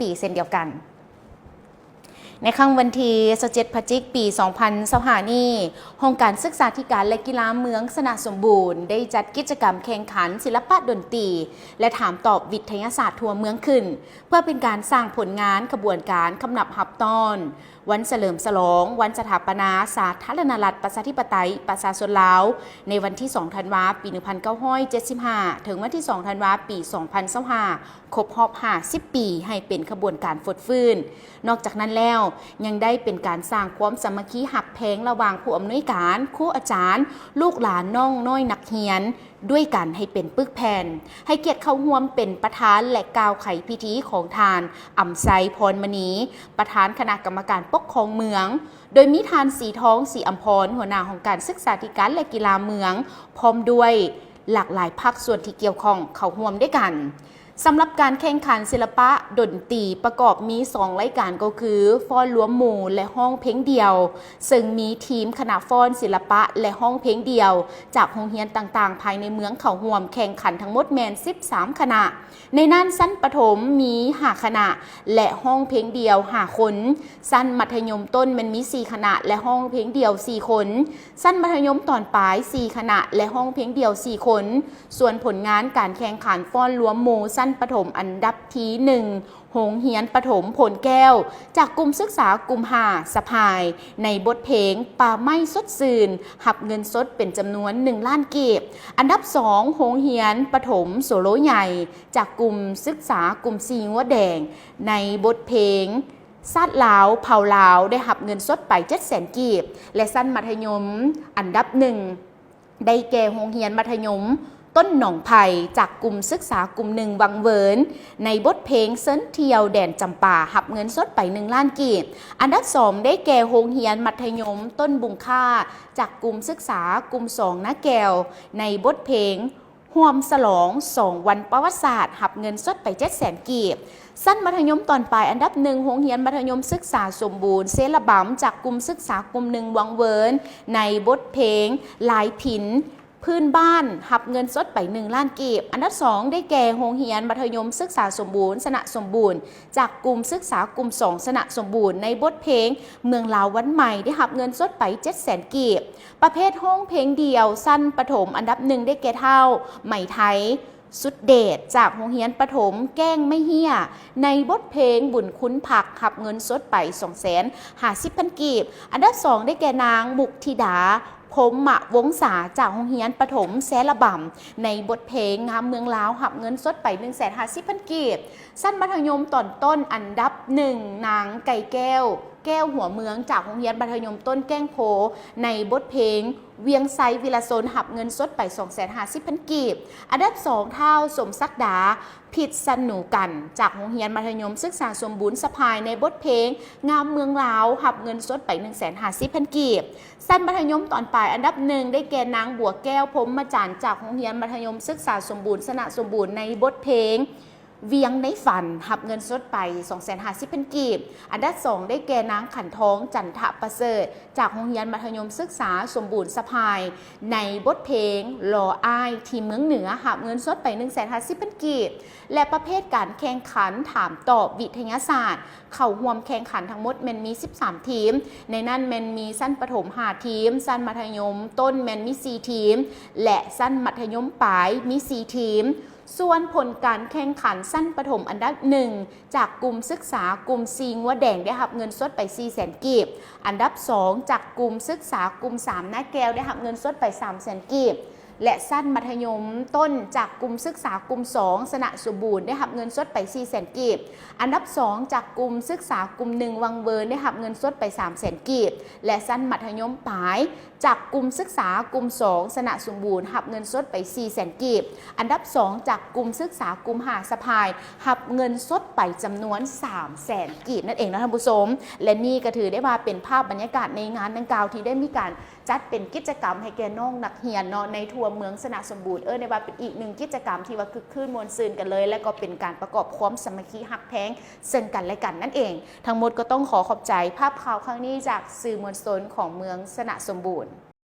ປີເຊັ່ນດຽວກັນ. ໃນຄ່ຳວັນທີຊາວເຈັດ ພະຈິກ ປີສອງພັນຊາວຫ້ານີ້, ຫ້ອງການສຶກສາທິການ ແລະ ກິລາເມືອງຊະນະສົມບູນ ໄດ້ຈັດກິດຈະກຳແຂ່ງຂັນສິລະປະດົນຕີ ແລະ ຖາມຕອບວິທະຍາສາດທົ່ວເມືອງຂຶ້ນ ເພື່ອເປັນການສ້າງຜົນງານຂະບວນການຄຳນັບຮັບຕ້ອນ ວັນສະເຫຼີມສະຫຼອງວັນສະຖາປະນາສາທາລະນະລັດ ປະຊາທິປະໄຕ ປະຊາຊົນລາວ ໃນວັນທີສອງ ທັນວາ ປີໜຶ່ງພັນເກົ້າຮ້ອຍເຈັດສິບຫ້າ ເຖິງວັນທີສອງ ທັນວາ ປີສອງພັນຊາວຫ້າ ຄົບຮອບຫ້າສິບປີ ໃຫ້ເປັນຂະບວນການຟົດຟື້ນ. ນອກຈາກນັ້ນແລ້ວ, ຍັງໄດ້ເປັນການສ້າງຄວາມສາມັກຄີຮັກແພງລະຫວ່າງຜູ້ອຳນວຍການ, ຄູອາຈານ, ລູກຫຼານ, ນ້ອງນ້ອຍນັກຮຽນ, ດ້ວຍກັນໃຫ້ເປັນປຶກແຜ່ນ, ໃຫ້ກຽດເຂົ້າຮ່ວມເປັນປະທານ ແລະ ກ່າວໄຂພິທີຂອງທ່ານ ອຳໄຊ ພອນມະນີ ປະທານຄະນະກຳມະການປົກຄອງເມືອງ, ໂດຍມີທ່ານ ສີທອງ ສີອຳພອນ ຫົວໜ້າຫ້ອງການສຶກສາທິການ ແລະ ກິລາເມືອງ ພ້ອມດ້ວຍຫຼາກຫຼາຍພາກສ່ວນທີ່ກ່ຽວຂ້ອງເຂົ້າຮ່ວມດ້ວຍກັນ. ສຳລັບການແຂ່ງຂັນສິລະປະດົນຕີປະກອບມີສອງລາຍການ ກໍຄືຟ້ອນລວມໝູ່ ແລະ ຮ້ອງເພງດຽວ, ເຊິ່ງມີທີມຄະນະຟ້ອນສິລະປະ ແລະ ຮ້ອງເພງດຽວ ຈາກໂຮງຮຽນຕ່າງໆພາຍໃນເມືອງເຂົ້າຮ່ວມແຂ່ງຂັນທັງໝົດແມ່ນສິບສາມຄະນະ. ໃນນັ້ນຊັ້ນປະຖົມມີຫ້າຄະນະ ແລະ ຮ້ອງເພງດຽວຫ້າຄົນ, ຊັ້ນມັດທະຍົມຕົ້ນແມ່ນມີສີ່ຄະນະ ແລະ ຮ້ອງເພງດຽວສີ່ຄົນ, ຊັ້ນມັດທະຍົມຕອນປາຍສີ່ຄະນະ ແລະ ຮ້ອງເພງດຽວສີ່ຄົນ. ສ່ວນຜົນງານການແຂ່ງຂັນຟ້ອນລວມໝູ່ຊັ້ນປະຖົມອັນດັບທີໜຶ່ງ ໂຮງຮຽນປະຖົມໂພນແກ້ວ ຈາກກຸ່ມສຶກສາກຸ່ມຫ້າ ສະພາຍ ໃນບົດເພງ ປ່າໄມ້ສົດຊື່ນ ຮັບເງິນສົດເປັນຈຳນວນໜຶ່ງລ້ານກີບ. ອັນດັບສອງ ໂຮງຮຽນປະຖົມໂສໂລໃຫຍ່ ຈາກກຸ່ມສຶກສາກຸ່ມສີ່ງົວແດງ ໃນບົດເພງ ຊາດລາວເຜົ່າລາວ ໄດ້ຮັບເງິນສົດໄປເຈັດແສນກີບ ແລະ ຊັ້ນມັດທະຍົມອັນດັບໜຶ່ງ ໄດ້ແກ່ໂຮງຮຽນມັດທະຍົມຕົ້ນໜອງໄຜ່ ຈາກກຸ່ມສຶກສາກຸ່ມໜຶ່ງວັງເວີນ ໃນບົດເພງເຊີນທ່ຽວແດນຈຳປາ ຮັບເງິນສົດໄປໜຶ່ງລ້ານກີບ. ອັນດັບສອງ ໄດ້ແກ່ໂຮງຮຽນມັດທະຍົມຕົ້ນບຸງຄ້າ ຈາກກຸ່ມສຶກສາກຸ່ມສອງນາແກ້ວ ໃນບົດເພງ ຮ່ວມສະຫຼອງສອງວັນປະຫວັດສາດ ຮັບເງິນສົດໄປເຈັດແສນກີບ. ຊັ້ນມັດທະຍົມຕອນປາຍອັນດັບໜຶ່ງ ໂຮງຮຽນມັດທະຍົມສຶກສາສົມບູນເຊລະບຳ ຈາກກຸ່ມສຶກສາກຸ່ມໜຶ່ງວັງເວີນ ໃນບົດເພງລາຍພິນພື້ນບ້ານ ຮັບເງິນສົດໄປໜຶ່ງລ້ານກີບ. ອັນດັບສອງ ໄດ້ແກ່ໂຮງຮຽນມັດທະຍົມສຶກສາສົມບູນຊະນະສົມບູນ ຈາກກຸ່ມສຶກສາກຸ່ມສອງຊະນະສົມບູນ ໃນບົດເພງເມືອງລາວວັນໃໝ່ ໄດ້ຮັບເງິນສົດໄປເຈັດແສນກີບ. ປະເພດຮ້ອງເພງດຽວ ຊັ້ນປະຖົມອັນດັບໜຶ່ງ ໄດ້ແກ່ທ້າວ ໄໝໄທ ສຸດເດດ ຈາກໂຮງຮຽນປະຖົມແກ້ງໄມ້ເຫ້ຍ ໃນບົດເພງບຸນຄຸນພັກ ຮັບເງິນສົດໄປສອງແສນຫ້າສິບພັນກີບ. ອັນດັບສອງ ໄດ້ແກ່ນາງ ມຸກທິດາ ພົມມະວົງສາ ຈາກໂຮງຮຽນປະຖົມແຊລະບຳ ໃນບົດເພງງາມເມືອງລາວ ຮັບເງິນສົດໄປໜຶ່ງແສນຫ້າສິບພັນກີບ. ຊັ້ນມັດທະຍົມຕອນຕົ້ນອັນດັບໜຶ່ງ ນາງ ໄກ່ແກ້ວ ແກ້ວຫົວເມືອງ ຈາກໂຮງຮຽນມັດທະຍົມຕົ້ນແກ້ງໂພ ໃນບົດເພງວຽງໄຊວິລະຊົນ ຮັບເງິນສົດໄປສອງແສນຫ້າສິບພັນກີບ. ອັນດັບສອງ ທ້າວ ສົມສັກດາ ພິດສະໜູກັນ ຈາກໂຮງຮຽນມັດທະຍົມສຶກສາສົມບູນສະພາຍ ໃນບົດເພງງາມເມືອງລາວ ຮັບເງິນສົດໄປໜຶ່ງແສນຫ້າສິບພັນກີບ. ຊັ້ນມັດທະຍົມຕອນປາຍອັນດັບໜຶ່ງ ໄດ້ແກ່ນາງ ບົວແກ້ວ ພົມມະຈັນ ຈາກໂຮງຮຽນມັດທະຍົມສຶກສາສົມບູນຊະນະສົມບູນ ໃນບົດເພງ ວຽງໃນຝັນ ຮັບເງິນສົດໄປສອງແສນຫ້າສິບພັນກີບ. ອັນດັບສອງ ໄດ້ແກ່ນາງ ຂັນທອງ ຈັນທະປະເສີດ ຈາກໂຮງຮຽນມັດທະຍົມສຶກສາສົມບູນສະພາຍ ໃນບົດເພງ ລໍອ້າຍທີ່ເມືອງເໜືອ ຮັບເງິນສົດໄປໜຶ່ງແສນຫ້າສິບພັນກີບ. ແລະ ປະເພດການແຂ່ງຂັນຖາມຕອບວິທະຍາສາດ ເຂົ້າຮ່ວມແຂ່ງຂັນທັງໝົດແມ່ນມີສິບສາມທີມ, ໃນນັ້ນແມ່ນມີຊັ້ນປະຖົມຫ້າທີມ, ຊັ້ນມັດທະຍົມຕົ້ນແມ່ນມີສີ່ທີມ ແລະ ຊັ້ນມັດທະຍົມປາຍມີສີ່ທີມ. ສ່ວນຜົນການແຂ່ງຂັນຊັ້ນປະຖົມອັນດັບໜຶ່ງ ຈາກກຸ່ມສຶກສາກຸ່ມສີ່ງົວແດງ ໄດ້ຮັບເງິນສົດໄປສີ່ແສນກີບ, ອັນດັບສອງ ຈາກກຸ່ມສຶກສາກຸ່ມສາມນາແກ້ວ ໄດ້ຮັບເງິນສົດໄປສາມແສນກີບ ແລະ ຊັ້ນມັດທະຍົມຕົ້ນ ຈາກກຸ່ມສຶກສາກຸ່ມສອງຊະນະສົມບູນ ໄດ້ຮັບເງິນສົດໄປສີ່ແສນກີບ, ອັນດັບສອງ ຈາກກຸ່ມສຶກສາກຸ່ມໜຶ່ງວັງເວີນ ໄດ້ຮັບເງິນສົດໄປສາມແສນກີບ ແລະ ຊັ້ນມັດທະຍົມປາຍ ຈາກກຸ່ມສຶກສາກຸ່ມສອງຊະນະສົມບູນ ຮັບເງິນສົດໄປສີ່ແສນກີບ, ອັນດັບສອງ ຈາກກຸ່ມສຶກສາກຸ່ມຫ້າສະພາຍ ຮັບເງິນສົດໄປຈຳນວນສາມແສນກີບນັ້ນເອງເນາະທ່ານຜູ້ຊົມ. ແລະ ນີ້ກໍຖືໄດ້ວ່າເປັນພາບບັນຍາກາດໃນງານດັ່ງກ່າວ ທີ່ໄດ້ມີການຈັດເປັນກິດຈະກຳໃຫ້ແກ່ນ້ອງນັກຮຽນເນາະ ໃນທົ່ວເມືອງຊະນະສົມບູນ, ເອີ້ນໄດ້ວ່າເປັນອີກໜຶ່ງກິດຈະກຳທີ່ວ່າຄຶກຄື້ນມ່ວນຊື່ນກັນເລີຍ ແລະ ກໍເປັນການປະກອບຄວາມສາມັກຄີຮັກແພງເຊິ່ງກັນແລະກັນນັ້ນເອງ. ທັງໝົດກໍຕ້ອງຂໍຂອບໃຈພາບຂ່າວຄັ້ງນີ້ຈາກສື່ມວນຊົນຂອງເມືອງຊະນະສົມບູນ.